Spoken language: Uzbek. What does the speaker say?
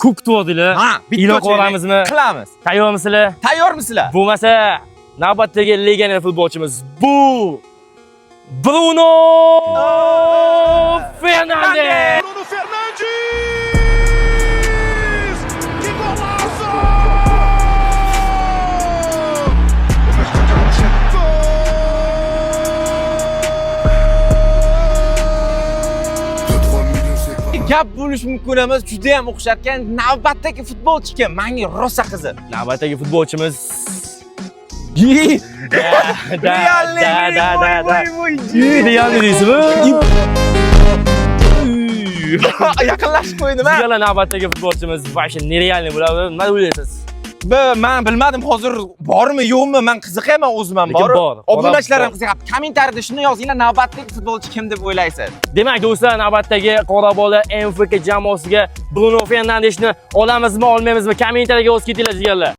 Ko'p kutuvordinglar. Ha, bitta E'lon ochaylik. qilamizmi? Qilamiz. Tayyormisizlar? Tayyormisizlar? Bo'lmasa, navbatdagi legioner futbolchimiz bu Bruno Fernandes. Bruno Fernandes! Que golaço! Gap bo'lishi mumkin emas, juda ham o'xshatgan navbatdagi futbolchi kim? Menga rosa qiziq. Navbatdagi futbolchimiz Yi! Da, da, Reallik! da, da, da, da. Voy, voy, voy. Realni deysizmi? Yaqinlashib qo'ydim ha. Jigarlar, navbatdagi futbolchimiz вообще нереальный bo'ladi. Nima o'ylaysiz? Men bilmadim hozir bormi, yo'qmi? Men qiziqayman o'zim ham Lekin bor. bor. Obunachilar ham Bor. qiziqyapti. Kommentariyada shuni yozinglar, navbatdagi futbolchi kim deb o'ylaysiz? Demak, do'stlar, navbatdagi qora bola MFK jamoasiga Bruno Fernandesni olamizmi, olmaymizmi? Kommentariyaga yozib ketinglar, jigarlar.